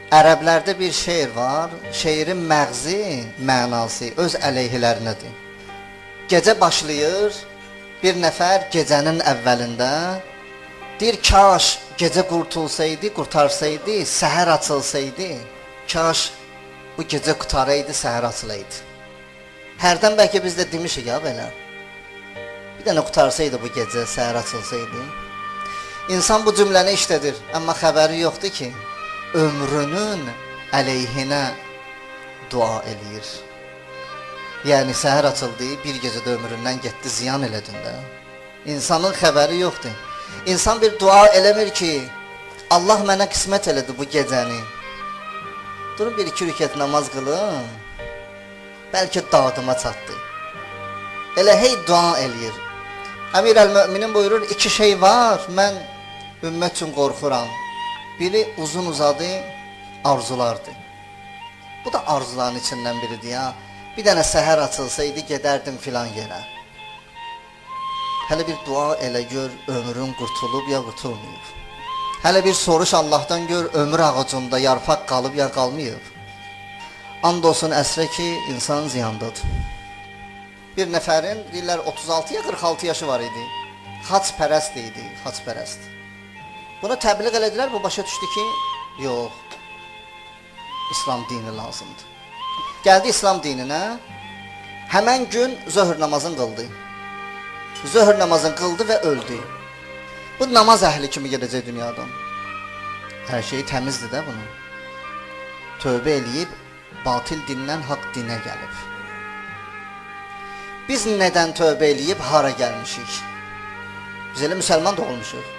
Ərəblərdə bir şeir var. Şeirin məğzi, mənası öz əleyhilərinədir. Gecə başlayır, bir nəfər gecənin əvvəlində deyir, kaş gecə qurtulsaydı, qurtarsaydı, səhər açılsaydı, kaş bu gecə qutaraydı, səhər açılaydı. Hərdən bəlkə biz də demişik ya belə. Bir dənə qutarsaydı bu gecə, səhər açılsaydı. İnsan bu cümləni işlədir, amma xəbəri yoxdur ki, ömrünün əleyhinə dua eləyir. Yəni səhər açıldı, bir gecədə ömründən getdi, ziyan elədin də. İnsanın xəbəri yoxdur. İnsan bir dua eləmir ki, Allah mənə qismət elədi bu gecəni. Durun bir iki rükət namaz qılın, bəlkə dadıma çatdı. Elə hey dua eləyir. Əmir əl-Müminin buyurur, iki şey var, mən ümmət üçün qorxuram. Biri uzun uzadı arzulardır. Bu da arzuların içindən biridir ya. Bir dənə səhər açılsaydı gedərdim filan yerə. Hələ bir dua elə gör, ömrün qurtulub ya qurtulmayıb. Hələ bir soruş Allahdan gör, ömür ağacında yarpaq qalıb ya qalmayıb. And olsun əsrə ki, insan ziyandadır. Bir nəfərin, deyirlər, 36 ya 46 yaşı var idi. Xaçpərəst idi, xaçpərəst. Bunu təbliğ elədilər, bu başa düşdü ki, yox, İslam dini lazımdır. Gəldi İslam dininə, həmən gün zöhr namazını qıldı. Zöhr namazını qıldı və öldü. Bu namaz əhli kimi gedəcək dünyadan. Hər şeyi təmizdir də bunun. Tövbə eləyib, batil dindən haqq dinə gəlib. Biz nədən tövbə eləyib, hara gəlmişik? Biz elə müsəlman da olmuşuq.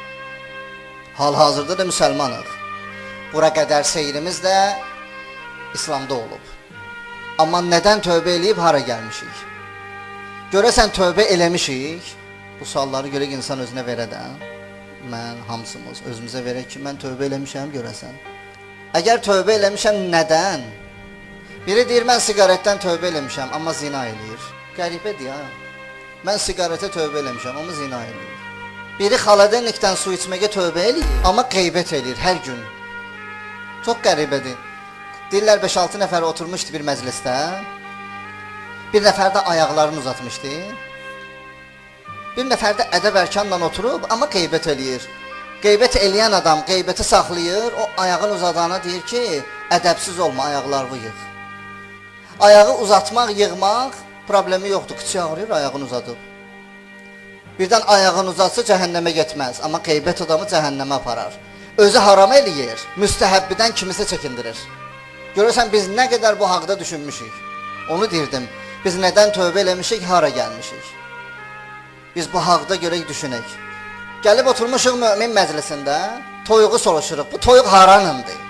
Hal-hazırda da müsəlmanıq. Bura qədər seyrimiz də İslamda olub. Amma nədən tövbə eləyib, hara gəlmişik? Görəsən tövbə eləmişik? Bu sualları görək insan özünə verə də. Mən, hamısımız özümüzə verək ki, mən tövbə eləmişəm, görəsən. Əgər tövbə eləmişəm, nədən? Biri deyir, mən siqaretdən tövbə eləmişəm, amma zina eləyir. Qəribədir ya. Mən siqaretə tövbə eləmişəm, amma zina eləyir. Biri xaladenikdən su içməyə tövbə eləyir, amma qeybət eləyir hər gün. Çox qəribədir. Deyirlər, 5-6 nəfər oturmuşdu bir məclisdə. Bir nəfər də ayaqlarını uzatmışdı. Bir nəfər də ədəb ərkanla oturub, amma qeybət eləyir. Qeybət eləyən adam qeybəti saxlayır, o ayağını uzadana deyir ki, ədəbsiz olma, ayaqlarını yığ. Ayağı uzatmaq, yığmaq problemi yoxdur. Qıçı ağrıyır, ayağını uzadıb. Birdən ayağını uzatsa cəhənnəmə getməz, amma qeybət adamı cəhənnəmə aparar. Özü haram eləyir, müstəhəbbidən kimisə çəkindirir. Görürsən, biz nə qədər bu haqda düşünmüşük. Onu deyirdim, biz nədən tövbə eləmişik, hara gəlmişik. Biz bu haqda görək düşünək. Gəlib oturmuşuq mömin məclisində, toyuğu soruşuruq. Bu toyuq haranındır?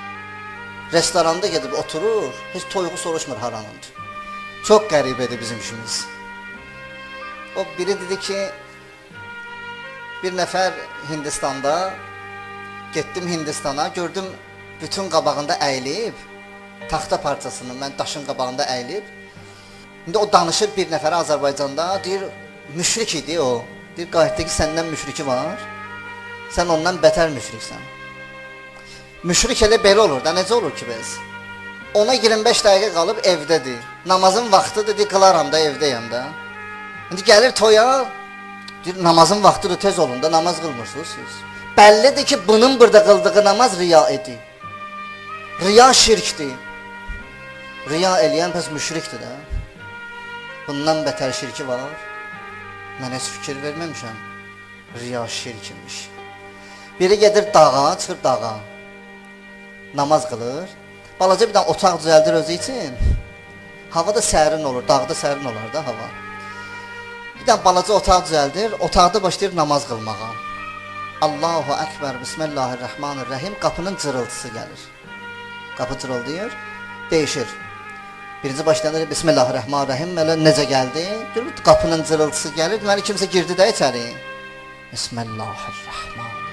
Restoranda gedib oturur, heç toyuğu soruşmur haranındır. Çox qəribədir bizim işimiz. O biri dedi ki, bir nəfər Hindistanda, getdim Hindistana, gördüm bütün qabağında əyilib, taxta parçasını mən daşın qabağında əyilib. İndi o danışır bir nəfərə Azərbaycanda, deyir, müşrik idi o. Deyir, qayıtdı ki, səndən müşriki var, sən ondan bətər müşriksən. Müşrik elə belə olur da, necə olur ki biz? Ona 25 dəqiqə qalıb evdədir. Namazın vaxtıdır, deyir, qılaram da, evdəyəm də. İndi gəlir toya, deyir, namazın vaxtıdır, tez olun da, namaz qılmırsınız siz. Bəllidir ki, bunun burada qıldığı namaz riya idi. Riya şirkdir. Riya eləyən pəs müşrikdir də. Bundan bətər şirki var. Mən heç fikir verməmişəm. Riya şirk imiş. Biri gedir dağa, çıxır dağa. Namaz qılır. Balaca bir dənə otaq düzəldir özü üçün. Hava da sərin olur, dağda sərin olar da hava. Bir dənə balaca otaq düzəldir, otaqda başlayır namaz qılmağa. Allahu Ekber, Bismillahirrahmanirrahim. Qapının cırıltısı gəlir. Qapı cırıldayır, değişir. Birinci başlayanda Bismillahirrahmanirrahim, elə necə gəldi? Görür, qapının cırıltısı gəlir, deməli kimsə girdi də içəri. Bismillahirrahmanirrahim.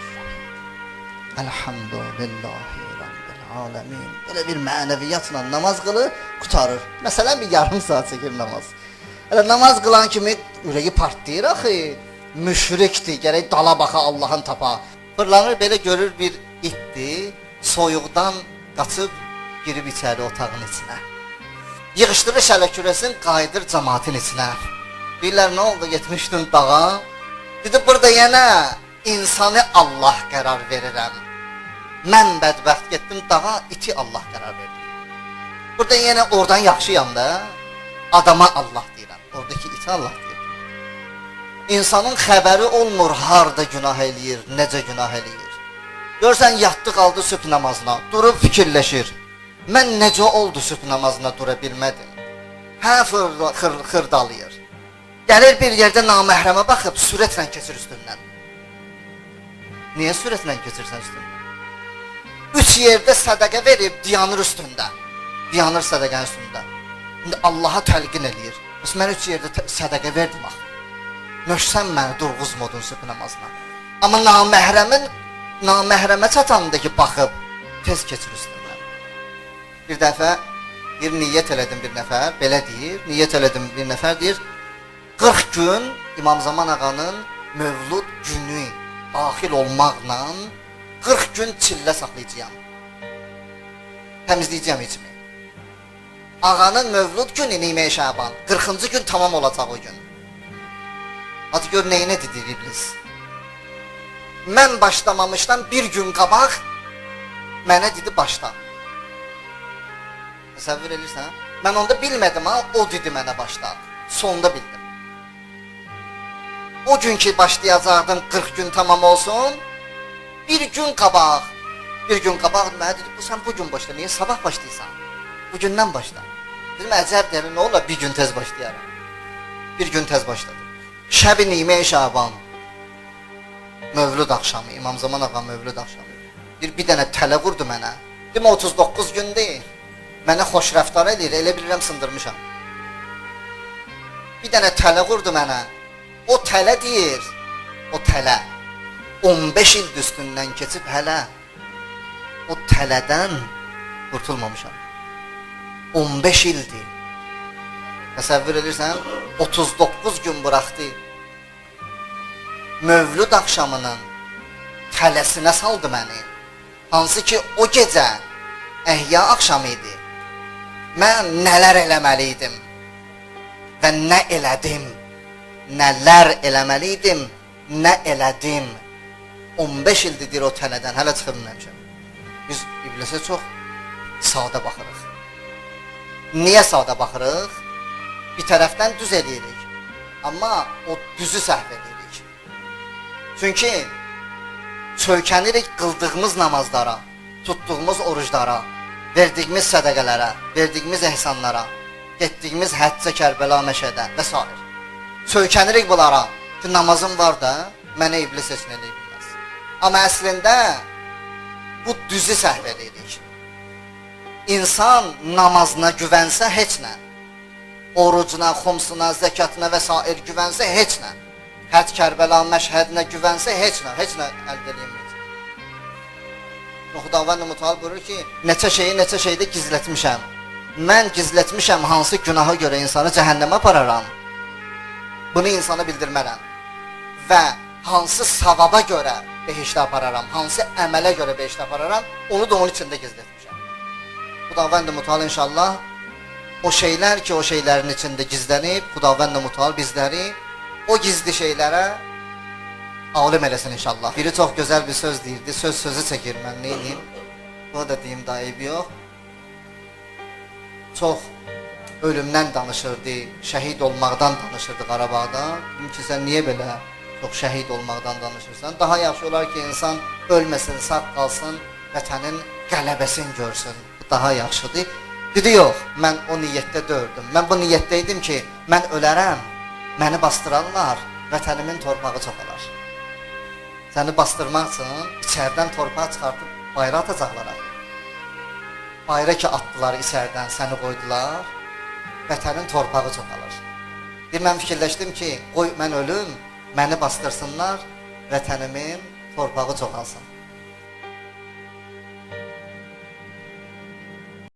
Elhamdülillahi Rabbil alemin. Belə bir mənəviyyatla namaz qılır, qurtarır. Məsələn, bir yarım saat çəkir namaz. Elə namaz qılan kimi ürəyi partlayır axı. Müşrikdir, gərək dala baxa Allahın tapa. Fırlanır, belə görür bir itdir, soyuqdan qaçıb Girib içəri otağın içinə. Yığışdırır şələ kürəsini, qayıdır cəmaatın içinə. Deyirlər, nə oldu, getmişdin dağa? Dedi, burada yenə insanı Allah qərar verirəm. Mən bədbəxt getdim dağa, iti Allah qərar verdi. Burada yenə oradan yaxşıyam da, adama Allah deyirəm. Oradakı iti Allah deyirəm. İnsanın xəbəri olmur harda günah eləyir, necə günah eləyir. Görsən, yatdı qaldı sübh namazına, durub fikirləşir. Mən necə oldu sübh namazına dura bilmədim. Hə, xırdalayır. Gəlir bir yerdə naməhrəmə baxıb, sürətlə keçir üstündən. Niyə sürətlə keçirsən üstündən? 3 yerdə sədəqə verib, dayanır üstündə. Dayanır sədəqənin üstündə. İndi Allaha təlqin eləyir. Bəs mən 3 yerdə sədəqə verdim axı. Möhsən məni durğuzmodun sübh namazına. Amma naməhrəmə çatanda ki, baxıb, tez keçir üstündən. Bir dəfə bir niyyət elədim bir nəfər, belə deyir, niyyət elədim bir nəfər deyir, 40 gün İmam Zaman ağanın mövlud günü daxil olmaqla 40 gün çillə saxlayacağam. Təmizləyəcəyəm içimi. Ağanın mövlud günü Nimə-i Şaban, 40-cı gün tamam olacaq o gün. Hadi gör neyinə dedi iblis. Mən başlamamışdan bir gün qabaq mənə dedi başla. Təsəvvür edirsən? Mən onda bilmədim ha, o dedi mənə başla. Sonda bildim. O gün ki başlayacaqdım 40 gün tamam olsun, bir gün qabaq mənə dedi, bu sən bugün başla, niyə sabah başlayırsan? Bugündən başla. Dedim, əcəb deyir, nə olar bir gün tez başlayaram. Bir gün tez başladım. Şəb-i Nimə-i Şaban, mövlud axşamı, İmam Zaman ağa mövlud axşamı. Bir dənə tələ qurdu mənə. Demə 39 gündür. Mənə xoş rəftar edir, elə bilirəm sındırmışam. Bir dənə tələ qurdu mənə. O tələ deyir, o tələ 15 il üstündən keçib hələ o tələdən qurtulmamışam. 15 ildir. Təsəvvür edirsən, 39 gün buraxdı. Mövlud axşamının tələsinə saldı məni. Hansı ki o gecə əhya axşamı idi. Mən nələr eləməli idim və nə elədim? Nələr eləməli idim, nə elədim? 15 ildir deyir o tələdən, hələ çıxa bilməmişəm. Biz iblisə çox sadə baxırıq. Niyə sadə baxırıq? Bir tərəfdən düz eləyirik, amma o düzü səhv edirik. Çünki çökənirik qıldığımız namazlara, tutduğumuz oruclara, verdiyimiz sədəqələrə, verdiyimiz ehsanlara, getdiyimiz həccə, Kərbəla, Məşədə və s. Söykənirik bunlara ki, namazım var da, mənə iblis heç nə eləyə bilməz. Amma əslində bu düzü səhv edirik. İnsan namazına güvənsə heç nə, orucuna, xumsuna, zəkatına və s. güvənsə heç nə, Həcc, Kərbəla, Məşhədinə güvənsə heç nə, heç nə əldə eləyəməyəcək. Xudavənd Mütəal buyurur ki, neçə şeyi, neçə şeydə gizlətmişəm. Mən gizlətmişəm hansı günaha görə insanı cəhənnəmə apararam. Bunu insana bildirmərəm. Və hansı savaba görə behişdə apararam, hansı əmələ görə behişdə apararam, onu da onun içində gizlətmişəm. Xudavənd Mütəal inşallah o şeylər ki, o şeylərin içində gizlənib, Xudavənd Mütəal bizləri o gizli şeylərə alim eləsin inşallah. Biri çox gözəl bir söz deyirdi, söz sözü çəkir, mən nə edeyim? Bunu da deyim, da eybi yox. Çox ölümdən danışırdı, şəhid olmaqdan danışırdı Qarabağda. Dedim ki, sən niyə belə çox şəhid olmaqdan danışırsan? Daha yaxşı olar ki, insan ölməsin, sağ qalsın, vətənin qələbəsini görsün. Bu daha yaxşıdır. Dedi, yox, mən o niyyətdə dördüm. Mən bu niyyətdə idim ki, mən ölərəm, məni bastırarlar, vətənimin torpağı çoxalar. Səni bastırmaq üçün içərdən torpaq çıxartıb bayra atacaqlar axı. Bayra ki atdılar içərdən, səni qoydular, vətənin torpağı çoxalır. Bir mən fikirləşdim ki, qoy mən ölüm, məni bastırsınlar, vətənimin torpağı çoxalsın.